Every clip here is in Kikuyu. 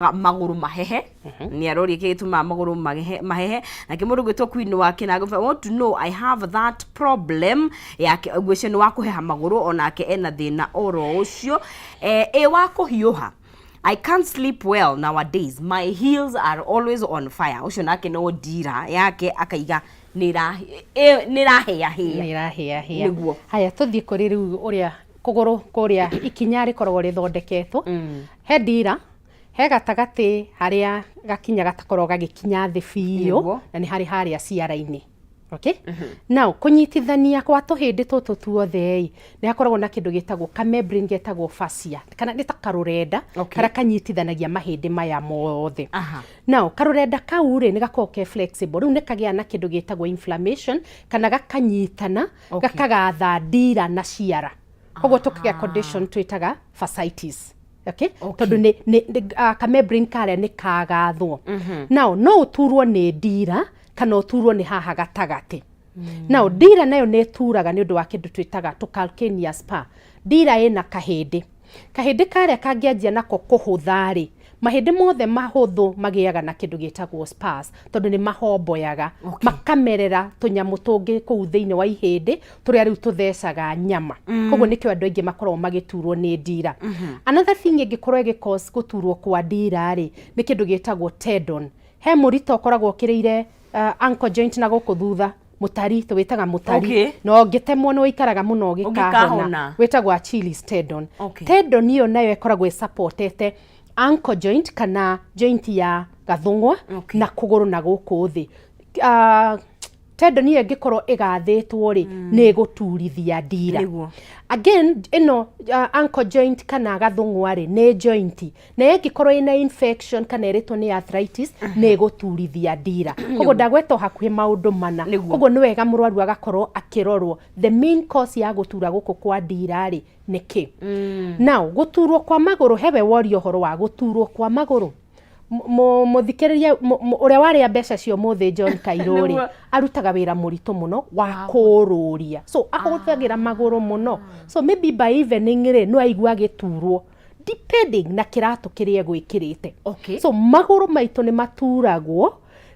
Magũrũ mahehe nĩ aroria kĩ gĩtũmaga magũrũ mahehe. Nake mũndũ gwĩtwo Queen wa Kĩnango, "I want to know, I have that problem yake." Ngwĩciria nĩ wa kũheha magũrũ, onake ena thĩna oro ũcio. Ĩ wa kũhiũha, "I can't sleep well nowadays, my heels are always on fire." Ũcio nake no ndira yake akaiga nĩ ĩrahĩahĩa. Nĩ ĩrahĩahĩa. Nĩguo. Haya, tũthiĩ kũrĩ rĩu ũrĩa kũgũrũ kũrĩa ikinya rĩkoragwo rĩthondeketwo. He ndira, he gatagatĩ harĩa gakinya gatakoragwo gagĩkinya thĩ biũ, na nĩ harĩ harĩa ciara-inĩ. Okay? Now, kũnyitithania kwa tũhĩndĩ tũtũ tuothe ĩ, nĩ hakoragwo na kĩndũ gĩtagwo kamembrane getagwo fascia, kana nĩ ta karũrenda karĩa kanyitithanagia mahĩndĩ maya mothe. Now, karũrenda kau rĩ, nĩ gakoragwo ke flexible. Rĩu nĩ kagĩa na kĩndũ gĩtagwo inflammation kana gakanyitana, gakagatha ndira na ciara, koguo tũkagĩa condition twĩtaga fasciitis. Okay? Tondũ nĩ kamembrane karĩa nĩ kagathwo. Now, no ũturwo nĩ ndira kana ũturwo nĩ haha gatagatĩ. Now, ndira nayo nĩ ĩturaga nĩ ũndũ wa kĩndũ twĩtaga tũ calcaneus spur. Ndira ĩna kahĩndĩ, kahĩndĩ karĩa kangĩanjia nako kũhũtha rĩ, mahĩndĩ mothe mahũthũ magĩaga na kĩndũ gĩtagwo spurs, tondũ nĩ mahomboyaga, makamerera tũnyamũ tũngĩ kũu thĩinĩ wa ihĩndĩ tũrĩa rĩu tũthecaga nyama. Koguo nĩkĩo andũ aingĩ makoragwo magĩturwo nĩ ndira. Another thing ĩngĩkorwo ĩgĩ gũturwo kwa ndira rĩ, nĩ kĩndũ gĩtagwo tendon. He mũrito ũkoragwo ũkĩrĩire ankle joint na gũkũ thutha, mũtari, tũwĩtaga mũtari. Na ũngĩtemwo nĩ ũikaraga mũno ũngĩkahona. Ũngĩkahona. Wĩtagwo Achilles tendon. Tendon ĩyo nayo ĩkoragwo ĩsupportete ankle joint kana joint ya gathũng'wa na kũgũrũ na gũkũ thĩ. Tendon ĩyo ĩngĩkorwo ĩgathĩtwo rĩ, nĩ ĩgũturithia ndira. Again, ĩno ankle joint kana gathũng'wa rĩ, nĩ joint, na ĩngĩkorwo ĩna infection kana ĩrĩtwo nĩ arthritis, nĩ ĩgũturithia ndira. Koguo ndagweta o hakuhĩ maũndũ mana. Koguo nĩ wega mũrwaru agakorwo akĩrorwo the main cause ya gũtura gũkũ kwa ndira rĩ, nĩ kĩ. Now, gũturwo kwa magũrũ, hewe woria ũhoro wa gũturwo kwa magũrũ. Mũthikĩrĩria ũrĩa warĩa mbeca cia ũmũthĩ, John Kairũ rĩ, arutaga wĩra mũritũ mũno wa kũrũria, so ahũthagĩra magũrũ mũno. So maybe by evening rĩ, no aigua agĩturwo depending na kĩratũ kĩrĩa egwĩkĩrĩte. So magũrũ maitũ nĩ maturagwo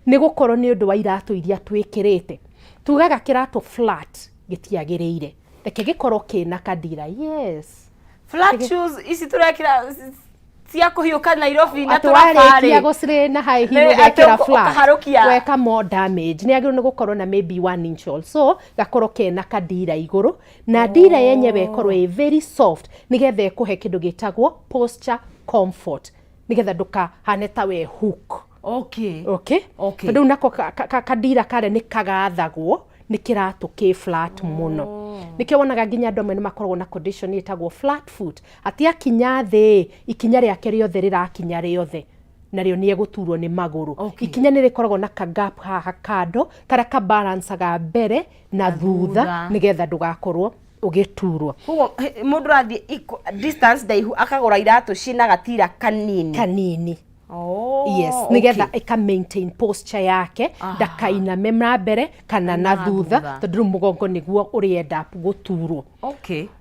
nĩ gũkorwo nĩ ũndũ wa iratũ iria twĩkĩrĩte. Tugaga kĩratũ flat gĩtiagĩrĩire, reke gĩkorwo kĩna kadira, yes. Flat shoes ici tũrekĩra cia kũhiũka Nairobi na atĩ tũrabarĩ. Warĩkia gũcirĩ na high heel, Nĩ, atĩ ũgekĩra flat, ũkaharũkia. Weka more damage. Nĩ agĩrĩirwo nĩ gũkorwo na maybe 1 inch also, gakorwo kena kadira igũrũ, na ndira yenyewe ĩkorwo ĩ very soft, nĩgetha ĩkũhe kĩndũ gĩtagwo posture comfort, nĩgetha ndũkahane ta we hook. Okay. Tondũ rĩu nako kadira karĩa nĩ kagathagwo nĩ kĩratũ kĩ flat mũno. Nĩkĩo wonaga nginya andũ amwe nĩ makoragwo na condition ĩtagwo flat foot, atĩ akinya thĩ, ikinya rĩake rĩothe rĩrakinya rĩothe, narĩo nĩ egũturwo nĩ magũrũ. Ikinya nĩ rĩkoragwo na kagap haha kando karĩa kabalancaga mbere na thutha, thutha. nĩgetha ndũgakorwo ũgĩturwo. Koguo mũndũ ũrathiĩ distance ndaihu akagũra iratũ ciĩna gatira kanini. Kanini. Oh, Yes, nĩgetha ĩka maintain posture yake, ndakainame na mbere kana na na thutha, thutha. Tondũ rĩu mũgongo nĩguo ũrĩenda gũturwo.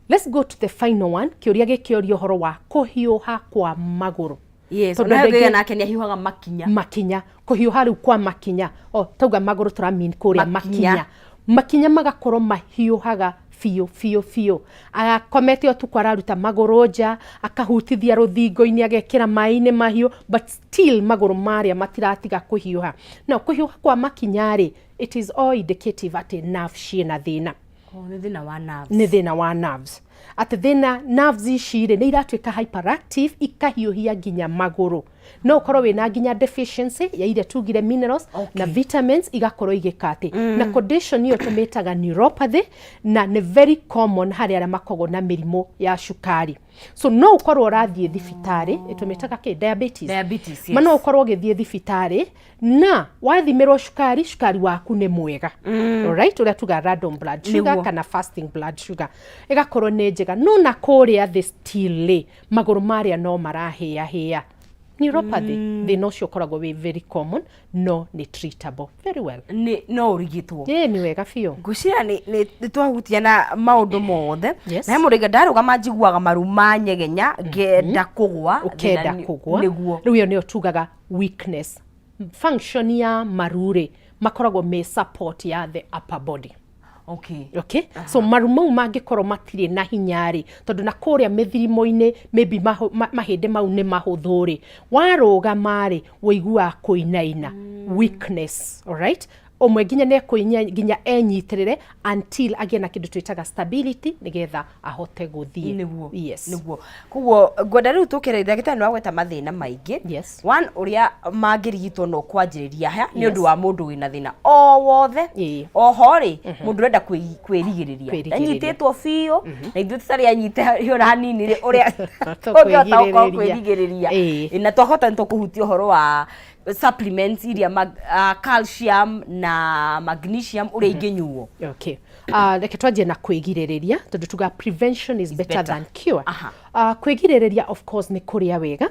Let's go to the final one, kĩũria gĩkĩũria ũhoro wa kũhiũha kwa magũrũ. Yes. Tondũ ona andũ aingĩ- nake nĩ ahiũhaga makinya. Makinya, kũhiũha rĩu kwa makinya, o tauga magũrũ, tũramean kũrĩa makinya. Makinya, makinya magakorwo mahiũhaga biũ biũ biũ, agakomete ũtukũ, araruta magũrũ nja, akahutithia rũthingo-inĩ, agekĩra maĩ-inĩ mahiũ, but still magũrũ marĩa matiratiga kũhiũha. Na kũhiũha kwa makinya rĩ, it is all indicative atĩ nerve ciĩna thĩna. Oh, nĩ thĩna wa nerves. Nĩ thĩna wa nerves, atĩ thĩna nerves ici rĩ, nĩ iratuĩka hyperactive, ikahiũhia nginya magũrũ. No ũkorwo wĩna nginya deficiency ya iria tugire minerals na vitamins, igakorwo igĩka atĩ na condition ĩyo tũmĩtaga neuropathy, na nĩ very common harĩ arĩa makoragwo na mĩrimũ ya cukari. So no ũkorwo ũrathiĩ thibitarĩ, tũmĩtaga kĩ, diabetes. Diabetes, yes. Ma no ũkorwo ũgĩthiĩ thibitarĩ na wathimĩrwo cukari, cukari waku nĩ mwega, alright, ũrĩa tuga random blood sugar kana fasting blood sugar ĩgakorwo nĩ njega, no na kũrĩa thĩ still rĩ, magũrũ marĩa no marahĩahĩa. Neuropathy, thĩna ũcio ũkoragwo wĩ very common, no nĩ treatable very well. Nĩ no ũrigitwo? Ĩĩ, nĩ wega biũ. Ngwĩciria nĩ twahutia na maũndũ mothe. Yes. Na he mũndũ aiga ndarũgama njiguaga maru manyegenya ngenda kũgwa. Ũkenda Thĩna kũgwa. Nĩguo. Rĩu ĩyo nĩyo tugaga weakness. Function ya maru rĩ, makoragwo me support ya the upper body. Okay, so maru mau mangĩkorwo matirĩ na hinya rĩ, tondũ na kũrĩa mĩthirimo-inĩ maybe mahĩndĩ mau nĩ mahũthũ rĩ, warũgama rĩ, ũiguaga kũinaina, weakness. Alright, ũmwe nginya nĩ ekũinya nginya enyitĩrĩre until agĩe na kĩndũ twĩtaga stability nĩgetha ahote gũthiĩ. Nĩguo. Yes. Nĩguo, koguo ngwenda rĩu tũkĩre ndagĩtarĩ nĩ wagweta mathĩna maingĩ. One, ũrĩa mangĩrigitwo no kwanjĩrĩria ha nĩ ũndũ wa mũndũ wĩna thĩna o wothe. Oho rĩ, mũndũ ũrenda kwĩrigĩrĩria. Kwĩrigĩrĩria. Anyitĩtwo biũ na ithuĩ tũtarĩ anyite ona hanini rĩ, ũrĩa ũngĩhota gũkorwo Tũkwĩgirĩrĩria. kwĩrigĩrĩria. Na twahota nĩ tũkũhutia ũhoro wa supplements iria calcium na magnesium ũrĩa ingĩnyuo. Okay. Reke twanjie na kwĩgirĩrĩria, tondũ tuga prevention is better better. than cure. Aha. Kwĩgirĩrĩria of course nĩ kũrĩa wega,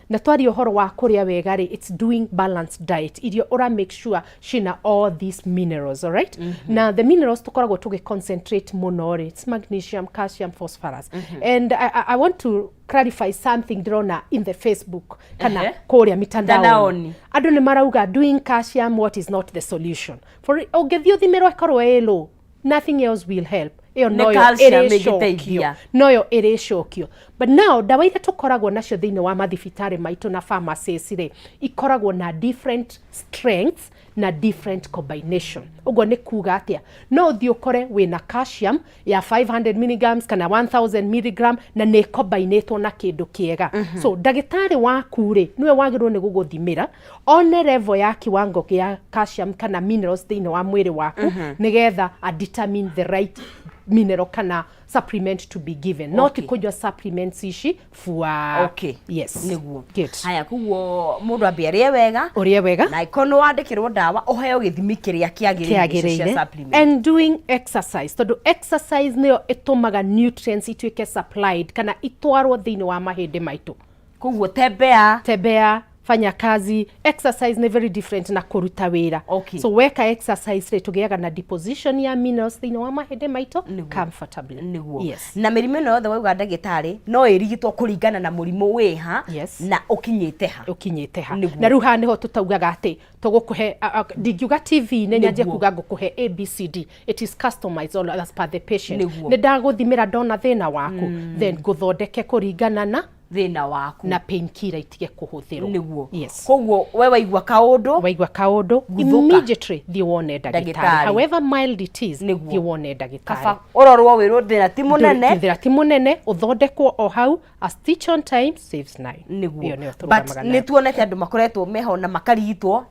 na twaria ũhoro wa kũrĩa wega rĩ, it's doing balanced diet, irio ũra make sure cina all these minerals, alright? Na the minerals tũkoragwo tũgĩ concentrate mũno rĩ, it's magnesium, calcium, phosphorus. And I want to clarify something ndĩrona in the Facebook kana kũrĩa mitandaoni. Mtandaoni. Andũ nĩ marauga doing calcium what is not the solution. For ũngĩthiĩ ũthimĩrwo ĩkorwo ĩ low, nothing else will help. Ĩyo Nĩ noyo calcium ĩrĩcokio. ĩngĩteithia. Noyo ĩrĩcokio. But now ndawa iria tũkoragwo nacio thĩinĩ wa mathibitarĩ maitũ na pharmacies rĩ, ikoragwo na different strengths na different combination. Ũguo nĩ kuga atĩa? No ũthiĩ ũkore wĩna calcium ya 500 milligrams kana 1000 milligram na nĩ combinĩtwo na kĩndũ kĩega. So ndagĩtarĩ waku rĩ, nĩwe wagĩrĩirwo nĩ gũgũthimĩra one level ya kiwango gĩa calcium kana minerals thĩinĩ wa mwĩrĩ waku, nĩgetha a determine the right mineral kana supplement to be given, not kũnyua supplements ici fua. Yes. Nĩguo. Good. Haya, koguo mũndũ ambe arĩe wega. Ũrĩe wega. Na ĩkorwo nĩ wandĩkĩrwo ndawa, ũheo gĩthimi kĩrĩa kĩagĩrĩire icio cia kĩagĩrĩire supplement. And doing exercise, tondũ exercise nĩyo ĩtũmaga nutrients ituĩke supplied kana itwarwo thĩinĩ wa mahĩndĩ maitũ. Koguo tembea. Tembea, fanya kazi. Exercise nĩ very different na kũruta wĩra. So weka exercise rĩ, tũgĩaga na deposition ya minerals thĩinĩ wa mahĩndĩ maitũ comfortably. Nĩguo. Yes. Na mĩrimũ ĩno yothe wauga, ndagĩtarĩ, no ĩrigitwo kũringana na mũrimũ wĩha na ũkinyĩte ha. Ũkinyĩte ha. Nĩguo. Na rĩu haha nĩho tũtaugaga atĩ tũgũkũhe ndingiuga TV-inĩ nyanjie kuga ngũkũhe ABCD. It is customized all as per the patient. Nĩ ndagũthimĩra, ndona thĩna waku, then ngũthondeke kũringana na thĩna waku. Na painkiller itige kũhũthĩrwo. Nĩguo. Yes. Koguo we waigua kaũndũ, waigua kaũndũ, Guthũka. Immediately thiĩ wone ndagĩtarĩ. Ndagĩtarĩ. However mild it is, Nĩguo. thiĩ wone ndagĩtarĩ. Kaba ũrorwo wĩrwo thĩna ti mũnene. Thĩna ti mũnene, ũthondekwo o hau. A stitch on time saves nine. Nĩguo. Ĩyo nĩyo But tũrũgamaga nĩ nayo. tuonete andũ makoretwo meho na makarigitwo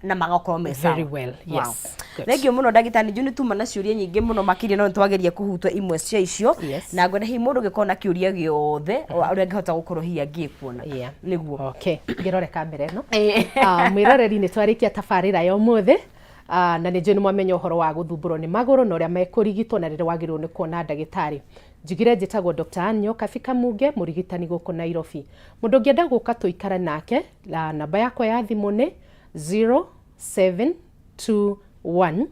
na magakorwo me sawa. Very well, yes. Good. Thank you mũno, ndagĩtarĩ. Nĩ tuma na ciũria nyingĩ mũno makĩria, no nĩ twageria kũhutia imwe cia icio. Na ngwenda hihi mũndũ ũngĩkorwo na kĩũria gĩothe ũrĩa angĩhota gũkorwo hihi angĩkuona. Nĩguo. Okay, ngĩrore kamera ĩno. Ah, mwĩroreri, nĩ twarĩkia tabarĩra ya ũmũthĩ. Ah, na nĩ njũĩ nĩ mwamenya ũhoro wa gũthumbũrwo nĩ magũrũ na ũrĩa mekũrigitwo na rĩrĩa wagĩrĩirwo nĩ kuona ndagĩtarĩ. Njugire njĩtagwo Dr. Ann Nyokabi Kamunge, mũrigitani gũkũ Nairobi. Mũndũ ũngĩenda gũka tũikare nake, na namba yakwa ya thimũ nĩ 0721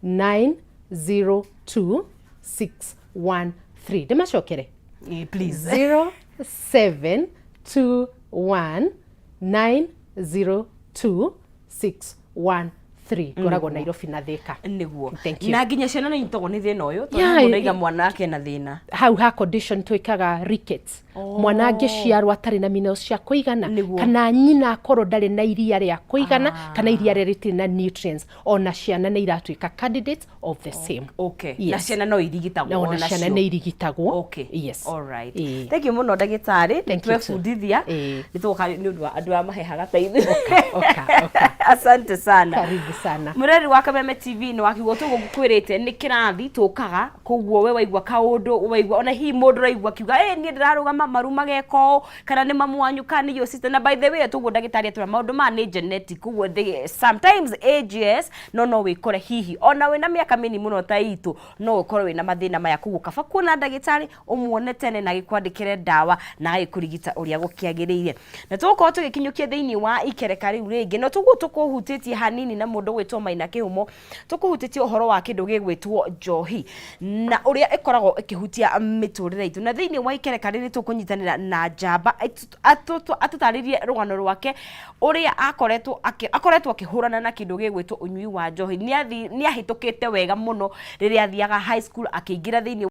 902 613. Ndĩmacokere? Please. 0721 902 613. Ngoragwo Nairobi na Thika. Nĩguo. Thank you. Na nginya ciana nĩ inyitagwo nĩ thĩna ũyũ, tondũ mũndũ aiga mwana wake na thĩna. Hau ha condition twĩkaga rickets. Mwana angĩciarwo atarĩ na minerals cia kũigana, kana nyina akorwo ndarĩ na iria rĩa kũigana, kana iria rĩrĩa rĩtirĩ na nutrients, ona ciana nĩ iratuĩka candidates of the same. Na ciana no irigitagwo? Na ona ciana Onacio. Nĩ irigitagwo. Yes. Alright. Ĩĩ. Thank you mũno, ndagĩtarĩ. Thank you too. Twebundithia. Ĩĩ. Nĩ tũgoka nĩ ũndũ wa andũ aya mahehaga ta ithuĩ. Oka, oka. Asante sana. Karibu sana. Mũreri wa Kameme TV, nĩ wakiugo tũguo ngũkwĩrĩte nĩ kĩrathi tũkaga, koguo we waigua kaũndũ, waigua ona hihi mũndũ ũraigua akiuga ĩ niĩ ndĩrarũgama maru mageka ũũ, kana nĩ mamu wanyu, kana nĩ your sister. Na by the way, tũguo ndagĩtarĩ atwĩra maũndũ maya nĩ genetic, koguo sometimes age, yes, no no wĩkore hihi ona wĩna mĩaka mĩnini mũno ta itũ no ũkorwo wĩna mathĩna maya. Koguo kaba kuona ndagĩtarĩ, ũmuone tene na agĩkwandĩkĩre ndawa na agĩkũrigita ũrĩa gũkĩagĩrĩire. Na tũgũkorwo tũgĩkinyũkia thĩinĩ wa ikereka rĩu rĩngĩ, no tũguo tũkũhutĩtie hanini na mũndũ gwĩtwo Maina Kĩhumo, tũkũhutĩtie ũhoro wa kĩndũ gĩgwĩtwo njohi na ũrĩa ĩkoragwo ĩkĩhutia mĩtũrĩre itũ. Na thĩinĩ wa ikereka rĩrĩ tũkũnyitanĩra na njamba atũtarĩrie rũgano rwake ũrĩa akoretwo akĩhũrana na kĩndũ gĩgwĩtwo ũnyui wa njohi. Nĩ ahĩtũkĩte wega mũno rĩrĩa athiaga high school akĩingĩra thĩinĩ.